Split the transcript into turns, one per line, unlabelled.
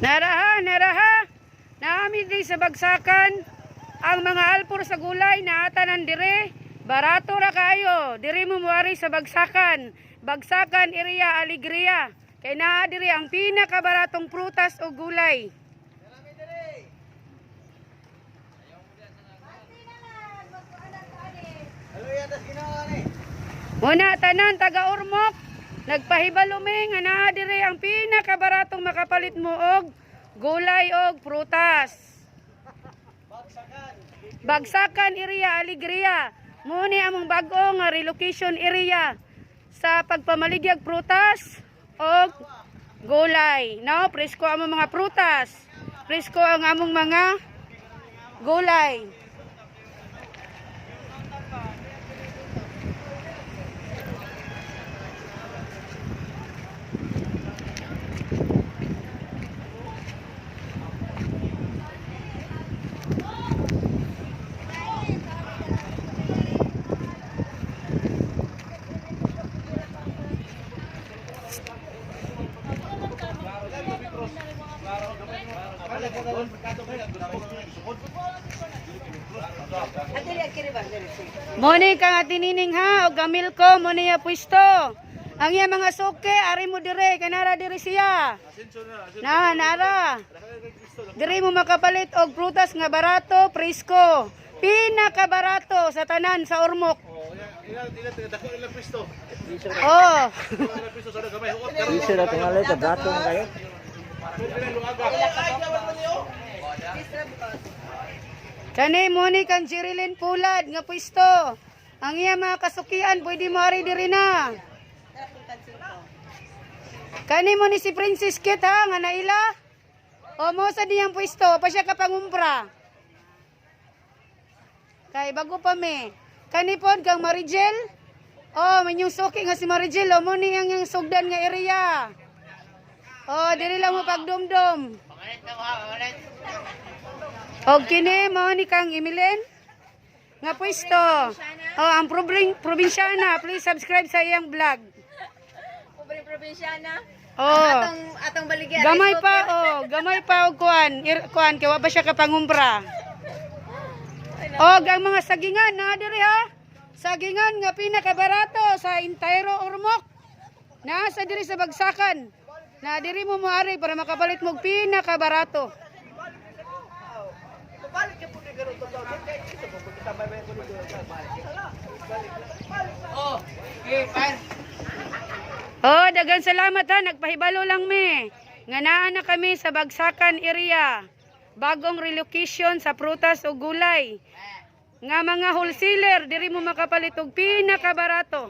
Naraha, naraha. Naami di sa bagsakan. Ang mga alpor sa gulay na tanan dire. Barato ra kayo. Dire mo muari sa bagsakan. Bagsakan area Alegria. Kay naa diri ang pinakabaratong prutas o gulay. Muna tanan taga Ormoc. Nagpahibalo mi nga naa diri ang pinakabaratong makapalit mo og gulay og prutas. Bagsakan area Alegria. Muni among bag-o nga relocation area sa pagpamaligyag prutas og gulay. No, presko among mga prutas. Presko ang among mga gulay. Moni kang atinining ha, og gamil ko, moni ya pwesto. Ang iya mga suke, ari mo dire, kanara dire siya. Na, nara. Dire mo makapalit og prutas nga barato, presko. Pinakabarato sa tanan sa Ormoc. Oh.
Piso na tingali, kabrato na kayo.
Kani mo ni kang Jerilyn Pulad nga pwesto. Ang iya mga kasukian pwede mo ari diri na. Kani mo ni si Princess Kit ha nga naila. O mo sa diyang pwesto pa siya kapangumpra. Kay bago pa me. Kani pod kang Marigel. Oh, minyong suki nga si Marigel o mo ni ang iyang sugdan nga area. Oh, diri lang mo pagdumdum. Og kini mao ni kang Emilyn nga pwesto. Oh, ang probinsyana, please subscribe sa iyang vlog.
Pobre probinsyana.
Oh.
Atong atong baligya.
Gamay
rice
pa
cooker.
oh, gamay pa og kuan, kuan kay wa pa siya kapangumpra. Og ang mga sagingan na diri ha. Sagingan nga pinakabarato sa Intayro Ormoc. Naa sa diri sa bagsakan. Na diri mo moari para makapalit mo og pinakabarato. Oh, dagan salamat ha. Nagpahibalo lang me. Nga naa na kami sa Bagsakan area. Bagong relocation sa prutas o gulay. Nga mga wholesaler, diri mo makapalit og pinakabarato.